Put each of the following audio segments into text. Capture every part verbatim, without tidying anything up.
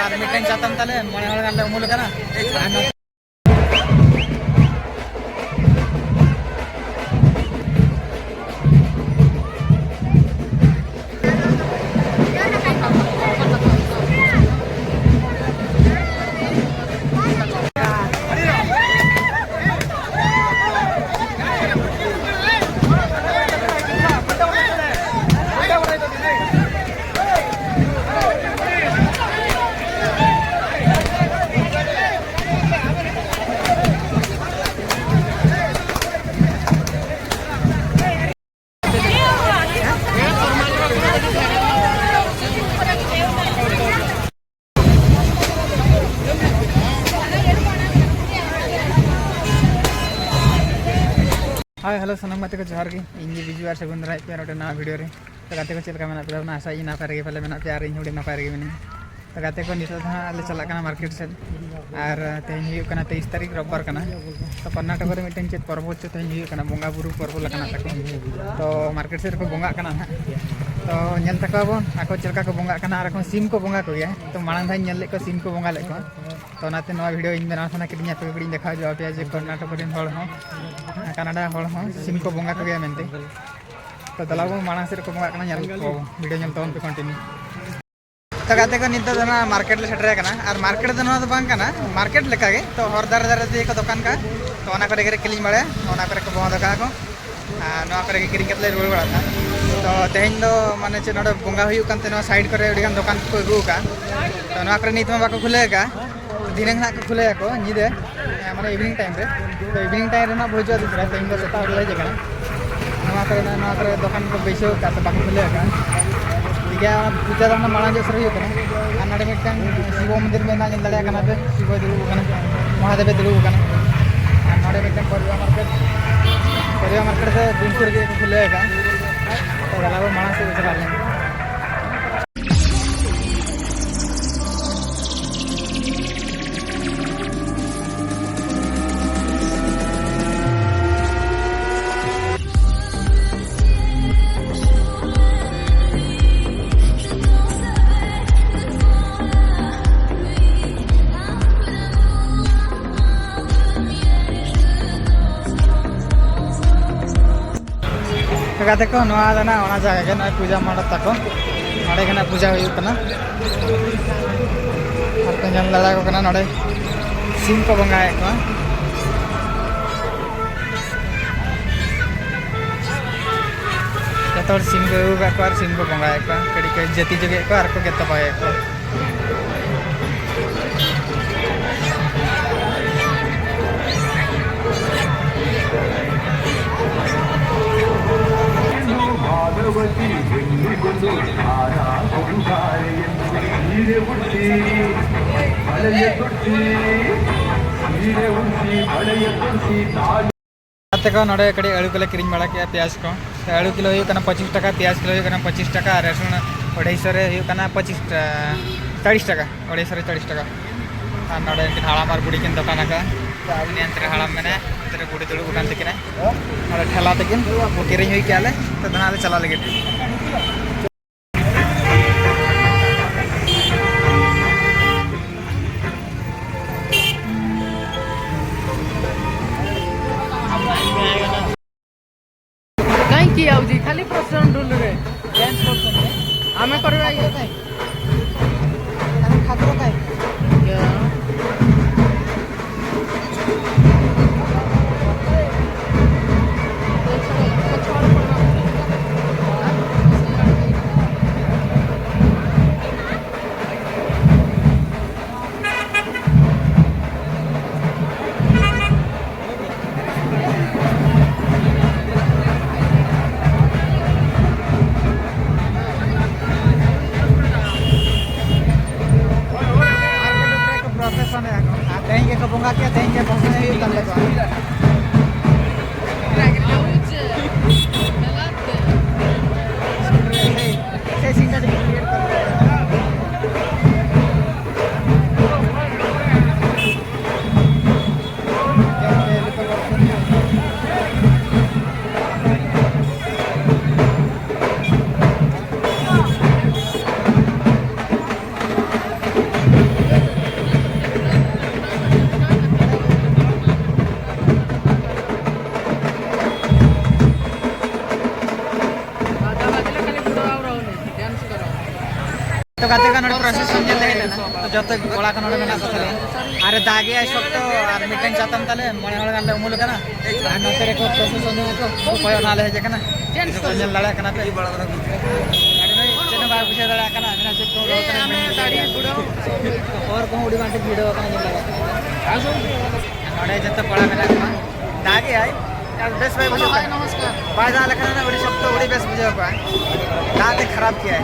ᱟᱨ ᱢᱤᱫᱴᱮᱱ ᱪᱟᱛᱚᱢ ᱛᱟᱞᱮ, ᱢᱚᱬᱮ ᱦᱚᱲ ᱜᱟᱱ ᱞᱮ ᱩᱢᱩᱞ ᱟᱠᱟᱱᱟ᱾ ᱟᱨ ᱱᱚᱛᱮ ᱦᱟᱭ, ᱦᱮᱞᱳ, ᱥᱟᱱᱟᱢ ᱜᱟᱛᱮ ᱠᱚ ᱡᱚᱦᱟᱨ ᱜᱮ᱾ ᱤᱧ ᱜᱮ ᱵᱤᱡᱩ ᱟᱨ ᱥᱟᱹᱜᱩᱱ ᱫᱟᱨᱟᱭ ᱯᱮ ᱟᱨ ᱢᱤᱫᱴᱮᱱ ᱱᱟᱣᱟ ᱵᱷᱤᱰᱤᱭᱳ ᱨᱮ᱾ ᱛᱚ ᱜᱟᱛᱮ ᱠᱚ, ᱪᱮᱫ ᱞᱮᱠᱟ ᱢᱮᱱᱟᱜ ᱯᱮ ᱛᱟᱵᱚᱱᱟ? ᱟᱥᱟᱭᱟᱹᱧ ᱱᱟᱯᱟᱭ ᱨᱮᱜᱮ ᱯᱟᱞᱮ ᱢᱮᱱᱟᱜ ᱯᱮᱭᱟ ᱟᱨ ᱤᱧ ᱦᱚᱸ ᱟᱹᱰᱤ ᱱᱟᱯᱟᱭ ᱨᱮᱜᱮ ᱢᱤᱱᱟᱹᱧᱟ᱾ ᱛᱚ ᱜᱟᱛᱮ ᱠᱚ, ᱱᱤᱛᱚᱜ ᱫᱚ ᱦᱟᱸᱜ ᱞᱮ ᱪᱟᱞᱟᱜ ᱠᱟᱱᱟ ᱢᱟᱨᱠᱮᱴ ᱥᱮᱫ᱾ ᱟᱨ ᱛᱮᱦᱮᱧ ᱦᱩᱭᱩᱜ ᱠᱟᱱᱟ ᱛᱮᱭᱤᱥ ᱛᱟᱹᱨᱤᱠᱷ, ᱨᱳᱵᱵᱟᱨ ᱠᱟᱱᱟ᱾ ᱛᱚ ᱠᱚᱨᱱᱟᱴᱚᱠ ᱨᱮ ᱢᱤᱫᱴᱮᱱ ᱪᱮᱫ ᱯᱚᱨᱵᱚ ᱪᱚ ᱛᱮᱦᱮᱧ ᱦᱩᱭᱩᱜ ᱠᱟᱱᱟ, ᱵᱚᱸᱜᱟ ᱵᱩᱨᱩ ᱯᱚᱨᱵᱚ ᱞᱮᱠᱟᱱᱟᱜ ᱛᱟᱠᱚ᱾ ᱛᱚ ᱢᱟᱨᱠᱮᱴ ᱥᱮᱫ ᱨᱮᱠᱚ ᱵᱚᱸᱜᱟᱜ ᱠᱟᱱᱟ ᱦᱟᱸᱜ᱾ ᱛᱚ ᱧᱮᱞ ᱛᱟᱠᱚᱣᱟᱵᱚᱱ ᱟᱠᱚ ᱪᱮᱫ ᱞᱮᱠᱟ ᱠᱚ ᱵᱚᱸᱜᱟᱜ ᱠᱟᱱᱟ᱾ ᱟᱨ ᱮᱠᱷᱚᱱ ᱥᱤᱢ ᱠᱚ ᱵᱚᱸᱜᱟ ᱠᱚᱜᱮᱭᱟ᱾ ᱛᱚ ᱢᱟᱲᱟᱝ ᱫᱷᱟᱣ ᱤᱧ ᱧᱮᱞ ᱞᱮᱫ ᱠᱚᱣᱟ, ᱥᱤᱢ ᱠᱚ ᱵᱚᱸᱜᱟ ᱞᱮᱫ ᱠᱚᱣᱟ᱾ ᱛᱚ ᱚᱱᱟᱛᱮ ᱱᱚᱣᱟ ᱵᱷᱤᱰᱤᱭᱳ ᱤᱧ ᱵᱮᱱᱟᱣ ᱥᱟᱱᱟ ᱠᱤᱫᱤᱧᱟ, ᱛᱚᱵᱮ ᱠᱟᱹᱴᱤᱡ ᱤᱧ ᱫᱮᱠᱷᱟᱣ ᱦᱚᱪᱚ ᱟᱯᱮᱭᱟ ᱡᱮ ᱠᱚᱨᱱᱟᱴᱚᱠ ᱨᱮᱱ ᱦᱚᱲ ᱦᱚᱸ, ᱠᱟᱱᱟᱰᱟ ᱦᱚᱲ ᱦᱚᱸ ᱥᱤᱢ ᱠᱚ ᱵᱚᱸᱜᱟ ᱠᱚᱜᱮᱭᱟ ᱢᱮᱱᱛᱮ᱾ ᱛᱚ ᱫᱮᱞᱟ ᱵᱚᱱ ᱢᱟᱲᱟᱝ ᱥᱮᱫ ᱨᱮᱠᱚ ᱵᱚᱸᱜᱟᱜ ᱠᱟᱱᱟ, ᱧᱮᱞ ᱠᱚ, ᱵᱷᱤᱰᱤᱭᱳ ᱧᱮᱞ ᱛᱟᱵᱚᱱ ᱯᱮ ᱠᱚᱱᱴᱤᱱᱤᱭᱩ᱾ ᱛᱚ ᱜᱟᱛᱮ ᱠᱚ, ᱱᱤᱛᱚᱜ ᱫᱚ ᱱᱚᱣᱟ ᱢᱟᱨᱠᱮᱴ ᱞᱮ ᱥᱮᱴᱮᱨ ᱟᱠᱟᱱᱟ᱾ ᱟᱨ ᱢᱟᱨᱠᱮᱴ ᱫᱚ ᱱᱚᱣᱟ ᱫᱚ ᱵᱟᱝ ᱠᱟᱱᱟ, ᱢᱟᱨᱠᱮᱴ ᱞᱮᱠᱟᱜᱮ᱾ ᱛᱚ ᱦᱚᱨ ᱫᱷᱟᱨᱮ ᱫᱷᱟᱨᱮ ᱛᱮᱜᱮ ᱠᱚ ᱫᱚᱠᱟᱱ ᱠᱟᱜᱼᱟ᱾ ᱛᱚ ᱚᱱᱟ ᱠᱚᱨᱮ ᱜᱮᱞᱮ ᱠᱤᱨᱤᱧ ᱵᱟᱲᱟᱭᱟ, ᱚᱱᱟ ᱠᱚᱨᱮ ᱠᱚ ᱵᱚᱸᱫᱷ ᱠᱟᱜᱼᱟ ᱠᱚ᱾ ᱟᱨ ᱱᱚᱣᱟ ᱠᱚᱨᱮ ᱜᱮ ᱠᱤᱨᱤᱧ ᱠᱟᱛᱮ ᱞᱮ ᱨᱩᱣᱟᱹᱲ ᱵᱟᱲᱟᱜ ᱠᱟᱱᱟ᱾ ᱛᱚ ᱛᱮᱦᱮᱧ ᱫᱚ ᱢᱟᱱᱮ ᱪᱮᱫ, ᱱᱚᱰᱮ ᱵᱚᱸᱜᱟ ᱦᱩᱭᱩᱜ ᱠᱟᱱᱛᱮ ᱱᱚᱣᱟ ᱥᱟᱭᱤᱰ ᱠᱚᱨᱮ ᱟᱹᱰᱤ ᱜᱟᱱ ᱫᱚᱠᱟᱱ ᱠᱚᱠᱚ ᱟᱹᱜᱩ ᱟᱠᱟᱫᱼᱟ᱾ ᱛᱚ ᱱᱚᱣᱟ ᱠᱚᱨᱮ ᱱᱤᱛ ᱦᱚᱸ ᱵᱟᱠᱚ ᱠᱷᱩᱞᱟᱹᱣ ᱟᱠᱟᱫᱼᱟ᱾ ᱫᱷᱤᱱᱟᱹᱝ ᱦᱟᱸᱜ ᱠᱚ ᱠᱷᱩᱞᱟᱹᱭᱟᱠᱚ ᱧᱤᱫᱟᱹ, ᱦᱮᱸ, ᱢᱟᱱᱮ ᱤᱵᱷᱤᱱᱤᱝ ᱴᱟᱭᱤᱢ ᱨᱮ᱾ ᱛᱚ ᱤᱵᱷᱤᱱᱤᱝ ᱴᱟᱭᱤᱢ ᱨᱮ ᱱᱟᱜ ᱵᱷᱳᱡᱽ ᱟᱹᱜᱩ ᱠᱮᱫᱟ, ᱛᱮᱦᱮᱧ ᱫᱚ ᱥᱮᱛᱟᱜ ᱨᱮᱞᱮ ᱦᱮᱡ ᱟᱠᱟᱱᱟ᱾ ᱱᱚᱣᱟ ᱠᱚᱨᱮ, ᱱᱚᱣᱟ ᱠᱚᱨᱮ ᱫᱚᱠᱟᱱ ᱠᱚ ᱵᱟᱹᱭᱥᱟᱹᱣ ᱟᱠᱟᱫ ᱥᱮ ᱵᱟᱠᱚ ᱠᱷᱩᱞᱟᱹᱣ ᱟᱠᱟᱫᱼᱟ᱾ ᱴᱷᱤᱠ ᱜᱮᱭᱟ, ᱚᱱᱟ ᱯᱩᱡᱟ ᱫᱚ ᱚᱱᱟ ᱢᱟᱲᱟᱝ ᱧᱚᱜ ᱥᱮᱫ ᱨᱮ ᱦᱩᱭᱩᱜ ᱠᱟᱱᱟ᱾ ᱟᱨ ᱱᱚᱰᱮ ᱢᱤᱫᱴᱟᱝ ᱥᱤᱵᱚ ᱢᱚᱱᱫᱤᱨ ᱢᱮᱱᱟᱜᱼᱟ, ᱧᱮᱞ ᱫᱟᱲᱮᱭᱟᱜ ᱠᱟᱱᱟ ᱯᱮ, ᱥᱤᱵᱚᱭ ᱫᱩᱲᱩᱵ ᱟᱠᱟᱱᱟ, ᱢᱚᱦᱟᱫᱮᱵᱮ ᱫᱩᱲᱩᱵ ᱟᱠᱟᱱᱟ᱾ ᱟᱨ ᱱᱚᱰᱮ ᱢᱤᱫᱴᱟᱝ ᱯᱚᱨᱤᱵᱟ ᱢᱟᱨᱠᱮᱴ, ᱯᱚᱨᱤᱵᱟ ᱢᱟᱨᱠᱮᱴ ᱫᱚ ᱫᱤᱱ ᱥᱩᱨ ᱨᱮᱜᱮ ᱠᱚ ᱠᱷᱩᱞᱟᱹᱣ ᱟᱠᱟᱫᱼᱟ᱾ ᱛᱚ ᱫᱮᱞᱟ ᱵᱚᱱ ᱢᱟᱲᱟᱝ ᱥᱮᱫ ᱵᱚᱱ ᱪᱟᱞᱟᱜ ᱞᱮᱱ᱾ ᱜᱟᱛᱮ ᱠᱚ, ᱱᱚᱣᱟ ᱫᱚ ᱱᱟᱜ ᱚᱱᱟ ᱡᱟᱭᱜᱟ ᱜᱮ, ᱱᱚᱜᱼᱚᱭ ᱯᱩᱡᱟ ᱢᱚᱱᱰᱚᱯ ᱛᱟᱠᱚ, ᱱᱚᱸᱰᱮ ᱜᱮ ᱱᱟᱜ ᱯᱩᱡᱟ ᱦᱩᱭᱩᱜ ᱠᱟᱱᱟ᱾ ᱟᱨ ᱯᱮ ᱧᱮᱞ ᱫᱟᱲᱮᱭᱟᱠᱚ ᱠᱟᱱᱟ, ᱱᱚᱸᱰᱮ ᱥᱤᱢ ᱠᱚ ᱵᱚᱸᱜᱟᱭᱮᱫ ᱠᱚᱣᱟ᱾ ᱡᱚᱛᱚ ᱦᱚᱲ ᱥᱤᱢ ᱠᱚ ᱟᱹᱜᱩ ᱟᱠᱟᱫ ᱠᱚᱣᱟ ᱟᱨ ᱥᱤᱢ ᱠᱚ ᱵᱚᱸᱜᱟᱭᱮᱫ ᱠᱚᱣᱟ᱾ ᱠᱟᱹᱴᱤᱡ ᱠᱚ ᱡᱟᱹᱛᱤ ᱡᱳᱜᱮᱫ ᱠᱚᱣᱟ ᱟᱨ ᱠᱚ ᱜᱮᱫ ᱛᱚᱯᱟᱭᱮᱫ ᱠᱚᱣᱟ᱾ ᱜᱟᱛᱮ ᱠᱚ, ᱱᱚᱰᱮ ᱠᱟᱹᱴᱤᱡ ᱟᱹᱞᱩ ᱠᱚᱞᱮ ᱠᱤᱨᱤᱧ ᱵᱟᱲᱟ ᱠᱮᱜᱼᱟ, ᱯᱮᱸᱭᱟᱡᱽ ᱠᱚ᱾ ᱟᱹᱞᱩ ᱠᱤᱞᱳ ᱦᱩᱭᱩᱜ ᱠᱟᱱᱟ ᱯᱚᱸᱪᱤᱥ ᱴᱟᱠᱟ, ᱯᱮᱸᱭᱟᱡᱽ ᱠᱤᱞᱳ ᱦᱩᱭᱩᱜ ᱠᱟᱱᱟ ᱯᱚᱸᱪᱤᱥ ᱴᱟᱠᱟ, ᱟᱨ ᱨᱟᱹᱥᱩᱱ ᱟᱹᱲᱟᱹᱭᱥᱚ ᱨᱮ ᱦᱩᱭᱩᱜ ᱠᱟᱱᱟ ᱯᱚᱸᱪᱤᱥ ᱴᱟ-, ᱪᱟᱲᱤᱥ ᱴᱟᱠᱟ, ᱟᱹᱲᱟᱹᱭᱥᱚ ᱨᱮ ᱪᱟᱲᱤᱥ ᱴᱟᱠᱟ᱾ ᱟᱨ ᱱᱚᱰᱮ ᱩᱱᱠᱤᱱ ᱦᱟᱲᱟᱢ ᱟᱨ ᱵᱩᱲᱦᱤ ᱠᱤᱱ ᱫᱚᱠᱟᱱ ᱟᱠᱟᱫᱼᱟ᱾ ᱟᱨ ᱩᱱᱤ ᱦᱟᱱᱛᱮ ᱨᱮ ᱦᱟᱲᱟᱢ ᱢᱮᱱᱟᱭᱟ, ᱚᱱᱛᱮ ᱨᱮ ᱵᱩᱲᱦᱤ ᱫᱩᱲᱩᱵ ᱟᱠᱟᱱ ᱛᱟᱹᱠᱤᱱᱟ᱾ ᱱᱚᱰᱮ ᱴᱷᱮᱞᱟ ᱛᱟᱹᱠᱤᱱ ᱠᱤᱨᱤᱧ ᱦᱩᱭ ᱠᱮᱜᱼᱟ ᱞᱮ, ᱱᱤᱛᱚᱜ ᱫᱚ ᱱᱟᱦᱟᱜ ᱞᱮ ᱪᱟᱞᱟᱜ ᱞᱟᱹᱜᱤᱫ᱾ କାହିଁକି ଆଉଛି ଖାଲି ପ୍ରସେସନ ଢୁଲରେ ଡ୍ୟାନ୍ସ କରୁଛନ୍ତି? ଆମେ କରିବା ଇଏ କାଇଁ? ଆମେ ଠାକୁର କାଇଁ? ᱜᱟᱛᱮ ᱠᱚ ᱱᱚᱰᱮ ᱯᱨᱚᱥᱮᱥᱚᱱ ᱧᱮᱞ ᱞᱮ ᱦᱮᱡ ᱞᱮᱱᱟ, ᱛᱚ ᱡᱚᱛᱚ ᱠᱚᱲᱟ ᱠᱚ ᱱᱚᱰᱮ ᱢᱮᱱᱟᱜ ᱠᱚ ᱛᱟᱞᱮᱭᱟ᱾ ᱟᱨᱮ ᱫᱟᱜᱮᱜᱼᱟᱭ ᱥᱚᱠᱛᱚ, ᱟᱨ ᱢᱤᱫᱴᱮᱱ ᱪᱟᱛᱚᱢ ᱛᱟᱞᱮ, ᱢᱚᱬᱮ ᱦᱚᱲ ᱜᱟᱱ ᱞᱮ ᱩᱢᱩᱞ ᱟᱠᱟᱱᱟ᱾ ᱟᱨ ᱱᱚᱛᱮ ᱨᱮᱠᱚ ᱯᱨᱚᱥᱮᱥᱚᱱ ᱮᱫᱟ ᱠᱚ, ᱩᱱᱠᱩ ᱠᱚᱭᱚᱜ ᱱᱟᱦᱟᱜ ᱞᱮ ᱦᱮᱡ ᱟᱠᱟᱱᱟ᱾ ᱪᱮᱫ ᱠᱚ ᱧᱮᱞ ᱫᱟᱲᱮᱭᱟᱜ ᱠᱟᱱᱟ ᱯᱮ? ᱟᱹᱰᱤ ᱢᱚᱡᱽ, ᱪᱮᱫ ᱦᱚᱸ ᱵᱟᱭ ᱵᱩᱡᱷᱟᱹᱣ ᱫᱟᱲᱮᱭᱟᱜ ᱠᱟᱱᱟ, ᱢᱮᱱᱟ ᱪᱮᱫ ᱠᱚ ᱨᱚᱲ ᱠᱟᱱᱟ, ᱵᱟᱹᱧ ᱵᱩᱡᱷᱟᱹᱣ ᱫᱟᱲᱮᱭᱟᱜ ᱠᱟᱱᱟ᱾ ᱦᱚᱲ ᱠᱚᱦᱚᱸ ᱟᱹᱰᱤ ᱵᱟᱝ ᱴᱷᱤᱠ ᱵᱷᱤᱲᱟᱹᱣ ᱟᱠᱟᱱᱟ, ᱧᱮᱞ ᱫᱟᱲᱮᱭᱟᱜ ᱠᱟᱱᱟ᱾ ᱱᱚᱰᱮ ᱡᱚᱛᱚ ᱠᱚᱲᱟ ᱢᱮᱱᱟᱜ ᱠᱚᱣᱟ᱾ ᱫᱟᱜᱮᱜᱼᱟᱭ, ᱟᱨ ᱵᱮᱥ ᱵᱟᱭ ᱵᱩᱡᱷᱟᱹᱣ ᱠᱟᱱᱟ᱾ ᱵᱟᱭ ᱫᱟᱜ ᱞᱮᱠᱷᱟᱱ ᱟᱹᱰᱤ ᱥᱚᱠᱛᱚ, ᱟᱹᱰᱤ ᱵᱮᱥ ᱵᱩᱡᱷᱟᱹᱣ ᱠᱚᱜᱼᱟ᱾ ᱫᱟᱜ ᱛᱮ ᱠᱷᱟᱨᱟᱯ ᱠᱮᱜᱼᱟᱭ᱾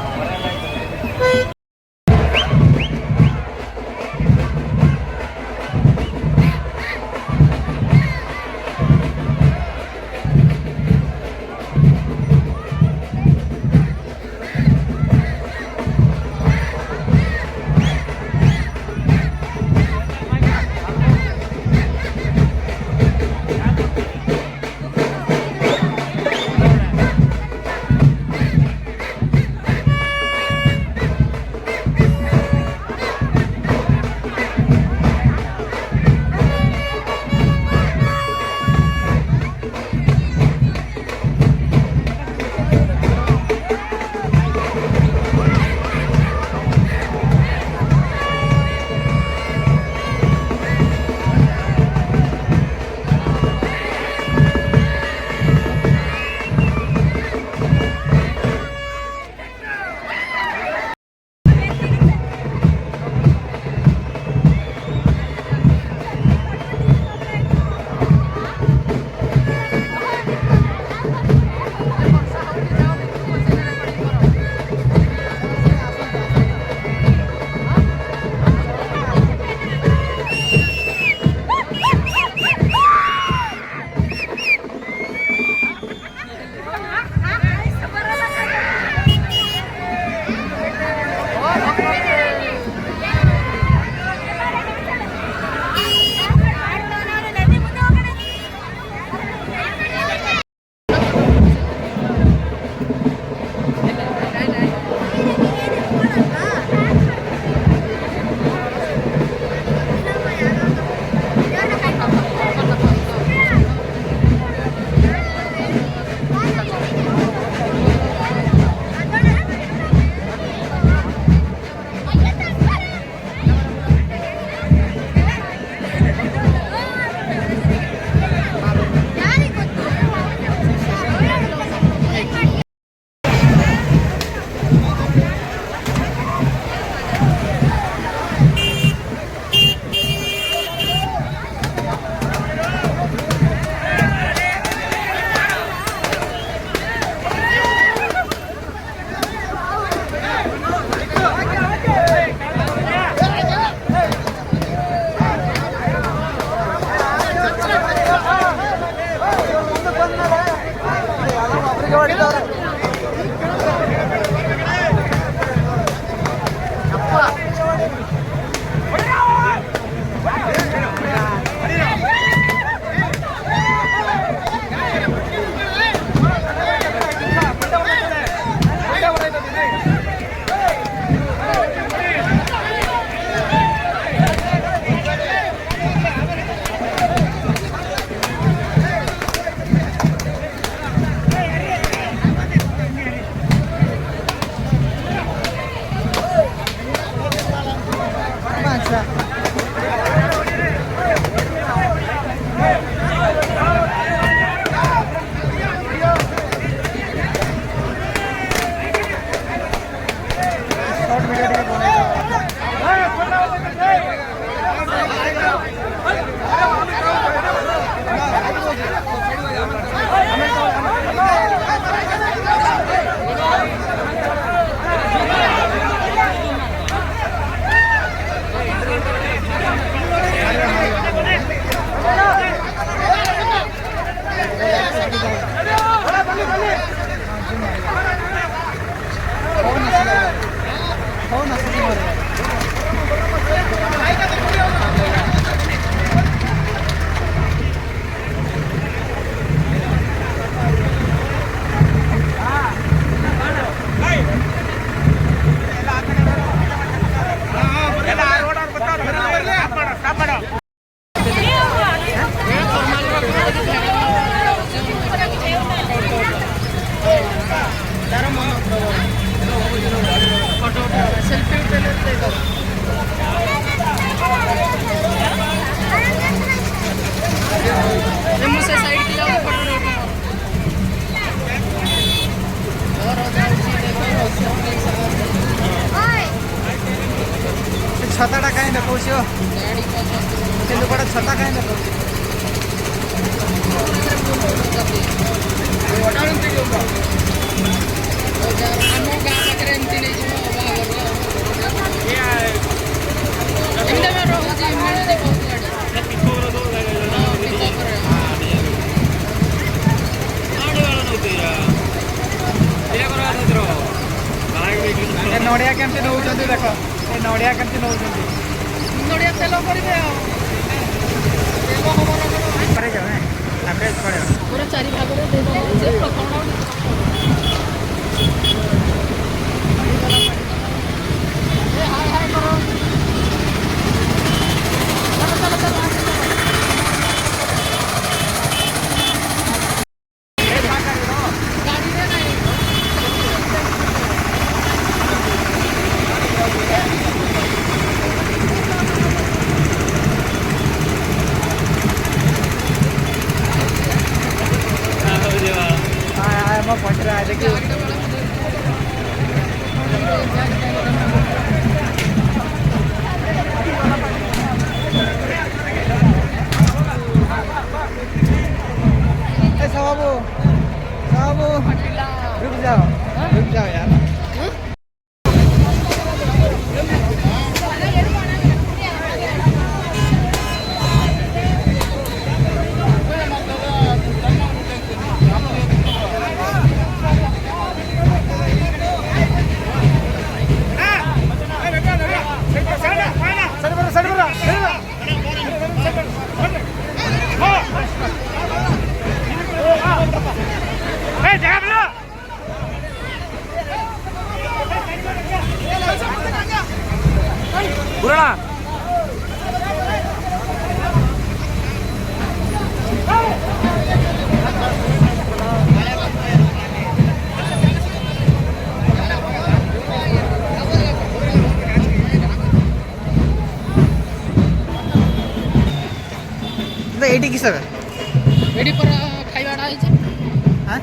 ଝିଅ, ସେ ଲୋକଟା ଛତା କାହିଁ ଦେଖାଉଛି? ଆମ ଗାଁ ପାଖରେ ଏମିତି ନେଇଯିବ ବାହାଘର। ଏମିତି ଆମେ ରହୁଛି, ମିଳୁଛି ବହୁତ ଆଡ଼େ। ହଁ, ପିକଅପ୍ରେ। ଏ ନଡ଼ିଆ କେମିତି ନଉଛନ୍ତି ଦେଖ, ଏ ନଡ଼ିଆ କେମିତି ନଉଛନ୍ତି। ନଡ଼ିଆ ତେଲ କରିବେ ଆଉ। ତେଲ ହବ ନା କଣ? କରେଇ ଯାଅ, ନାଇଁ? ଆଭରେଜ ପଡ଼ିବ। ପୁରା ଚାରି ଭାଗରେ ଦେଇଦେବ। ସେ ପ୍ରଥମଟା ଏ ହାଇ ହାଇ କର। ଚାଲ, ଚାଲ, ଚାଲ, ଆଗେ ଚାଲ। हाँ, हाँ, मैं पहुंच रहा है, देखिए। ए, साहब, साहब, रुक जाओ, रुक जाओ यार। ଏଇଠି କିସ? ଏଇଠି ପରା ଖାଇବାଟା ହେଇଛି। ଆଁ?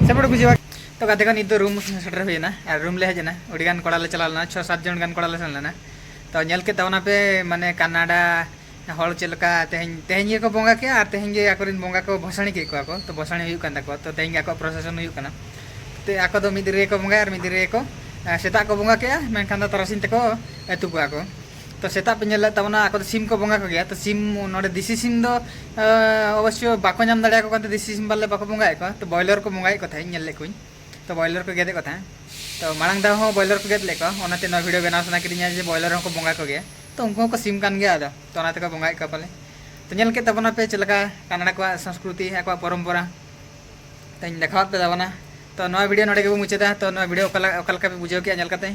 ସେପଟକୁ ଯିବା। ᱛᱚ ᱜᱟᱛᱮ ᱠᱚ, ᱱᱤᱛ ᱫᱚ ᱨᱩᱢ ᱥᱮᱴᱮᱨ ᱦᱩᱭᱮᱱᱟ ᱟᱨ ᱨᱩᱢ ᱞᱮ ᱦᱮᱡ ᱮᱱᱟ᱾ ᱟᱹᱰᱤ ᱜᱟᱱ ᱠᱚᱲᱟ ᱞᱮ ᱪᱟᱞᱟᱣ ᱞᱮᱱᱟ, ᱪᱷᱚ ᱥᱟᱛ ᱡᱚᱱ ᱜᱟᱱ ᱠᱚᱲᱟ ᱞᱮ ᱥᱮᱱ ᱞᱮᱱᱟ᱾ ᱛᱚ ᱧᱮᱞ ᱠᱮᱫ ᱛᱟᱵᱚᱱᱟᱯᱮ, ᱢᱟᱱᱮ ᱠᱟᱱᱟᱰᱟ ᱦᱚᱲ ᱪᱮᱫ ᱞᱮᱠᱟ ᱛᱮᱦᱮᱧ, ᱛᱮᱦᱮᱧ ᱜᱮᱠᱚ ᱵᱚᱸᱜᱟ ᱠᱮᱜᱼᱟ ᱟᱨ ᱛᱮᱦᱮᱧ ᱜᱮ ᱟᱠᱚᱨᱮᱱ ᱵᱚᱸᱜᱟ ᱠᱚ ᱵᱷᱚᱥᱟᱬᱤ ᱠᱮᱫ ᱠᱚᱣᱟ ᱠᱚ᱾ ᱛᱚ ᱵᱷᱚᱥᱟᱬᱤ ᱦᱩᱭᱩᱜ ᱠᱟᱱ ᱛᱟᱠᱚᱣᱟ, ᱛᱚ ᱛᱮᱦᱮᱧ ᱜᱮ ᱟᱠᱚᱣᱟᱜ ᱯᱨᱚᱥᱮᱥᱚᱱ ᱦᱩᱭᱩᱜ ᱠᱟᱱᱟ᱾ ᱛᱚ ᱟᱠᱚ ᱫᱚ ᱢᱤᱫ ᱫᱤᱱ ᱨᱮᱜᱮ ᱠᱚ ᱵᱚᱸᱜᱟᱭᱟ ᱟᱨ ᱢᱤᱫ ᱫᱤᱱ ᱨᱮᱜᱮ ᱠᱚ, ᱮ, ᱥᱮᱛᱟᱜ ᱠᱚ ᱵᱚᱸᱜᱟ ᱠᱮᱜᱼᱟ, ᱢᱮᱱᱠᱷᱟᱱ ᱫᱚ ᱛᱟᱨᱟᱥᱤᱧ ᱛᱮᱠᱚ ᱟᱹᱛᱩ ᱠᱚᱣᱟ ᱠᱚ᱾ ᱛᱚ ᱥᱮᱛᱟᱜ ᱯᱮ ᱧᱮᱞ ᱞᱮᱫ ᱛᱟᱵᱚᱱᱟ, ᱟᱠᱚ ᱫᱚ ᱥᱤᱢ ᱠᱚ ᱵᱚᱸᱜᱟ ᱠᱚᱜᱮᱭᱟ᱾ ᱛᱚ ᱥᱤᱢ, ᱱᱚᱰᱮ ᱫᱮᱥᱤ ᱥᱤᱢ ᱫᱚ, ᱮ, ᱚᱵᱚᱥᱥᱚ ᱵᱟᱠᱚ ᱧᱟᱢ ᱫᱟᱲᱮᱭᱟᱠᱚ ᱠᱟᱱ ᱛᱮ ᱫᱮᱥᱤ ᱥᱤᱢ ᱵᱟᱞᱮ ᱵᱟᱠᱚ ᱵᱚᱸᱜᱟᱭᱮᱫ ᱠᱚᱣᱟ, ᱛᱚ ᱵᱚᱭᱞᱟᱨ ᱠᱚ ᱵᱚᱸᱜᱟᱭᱮᱫ ᱠᱚ ᱛᱟᱦᱮᱸᱫ, ᱧᱮᱞ ᱞᱮᱫ ᱠᱚᱣᱟᱧ᱾ ᱛᱚ ᱵᱚᱭᱞᱟᱨ ᱠᱚ ᱜᱮᱫᱮᱫ ᱠᱚ ᱛᱟᱦᱮᱸᱫ᱾ ᱛᱚ ᱢᱟᱲᱟᱝ ᱫᱷᱟᱣ ᱦᱚᱸ ᱵᱚᱭᱞᱟᱨ ᱠᱚ ᱜᱮᱫ ᱞᱮᱫ ᱠᱚᱣᱟ, ᱚᱱᱟᱛᱮ ᱱᱚᱣᱟ ᱵᱷᱤᱰᱤᱭᱳ ᱵᱮᱱᱟᱣ ᱥᱟᱱᱟ ᱠᱤᱫᱤᱧᱟ ᱡᱮ ᱵᱚᱭᱞᱟᱨ ᱦᱚᱸᱠᱚ ᱵᱚᱸᱜᱟ ᱠᱚᱜᱮᱭᱟ᱾ ᱛᱚ ᱩᱱᱠᱩ ᱦᱚᱸᱠᱚ ᱥᱤᱢ ᱠᱟᱱ ᱜᱮᱭᱟ, ᱟᱫᱚ ᱛᱚ ᱚᱱᱟ ᱛᱮᱠᱚ ᱵᱚᱸᱜᱟᱭᱮᱫ ᱠᱚᱣᱟ ᱯᱟᱞᱮ᱾ ᱛᱚ ᱧᱮᱞ ᱠᱮᱫ ᱛᱟᱵᱚᱱᱟᱯᱮ ᱪᱮᱫ ᱞᱮᱠᱟ ᱠᱟᱱᱟᱰᱟ ᱠᱚᱣᱟᱜ ᱥᱚᱝᱥᱠᱨᱤᱛᱤ, ᱟᱠᱚᱣᱟᱜ ᱯᱚᱨᱚᱢᱯᱚᱨᱟ᱾ ᱛᱚᱧ ᱫᱮᱠᱷᱟᱣᱟᱫ ᱯᱮ ᱛᱟᱵᱚᱱᱟ᱾ ᱛᱚ ᱱᱚᱣᱟ ᱵᱷᱤᱰᱤᱭᱳ ᱱᱚᱰᱮ ᱜᱮᱵᱚᱱ ᱢᱩᱪᱟᱹᱫᱟ᱾ ᱛᱚ ᱱᱚᱣᱟ ᱵᱷᱤᱰᱤᱭᱳ ᱚᱠᱟ ᱞᱮ-, ᱚᱠᱟ ᱞᱮᱠᱟ ᱯᱮ ᱵᱩᱡᱷᱟᱹᱣ ᱠᱮᱫᱼᱟ ᱧᱮᱞ ᱠᱟᱛᱮ?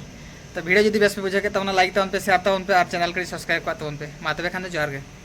ᱛᱚ ᱵᱷᱤᱰᱤᱭᱳ ᱡᱩᱫᱤ ᱵᱮᱥ ᱯᱮ ᱵᱩᱡᱷᱟᱹᱣ ᱠᱮᱫ ᱛᱟᱵᱚᱱᱟ, ᱞᱟᱭᱤᱠ ᱛᱟᱵᱚᱱ ᱯᱮ, ᱥᱮᱭᱟᱨ ᱛᱟᱵᱚᱱ ᱯᱮ ᱟᱨ ᱪᱮᱱᱮᱞ ᱠᱟᱹᱴᱤᱡ ᱥᱟᱵᱥᱠᱨᱟᱭᱤᱵ ᱠᱟᱜ ᱛᱟᱵᱚᱱ ᱯᱮ᱾ ᱢᱟ ᱛᱚᱵᱮ ᱠᱷᱟᱱ ᱫᱚ ᱡᱚᱦᱟᱨ ᱜᱮ᱾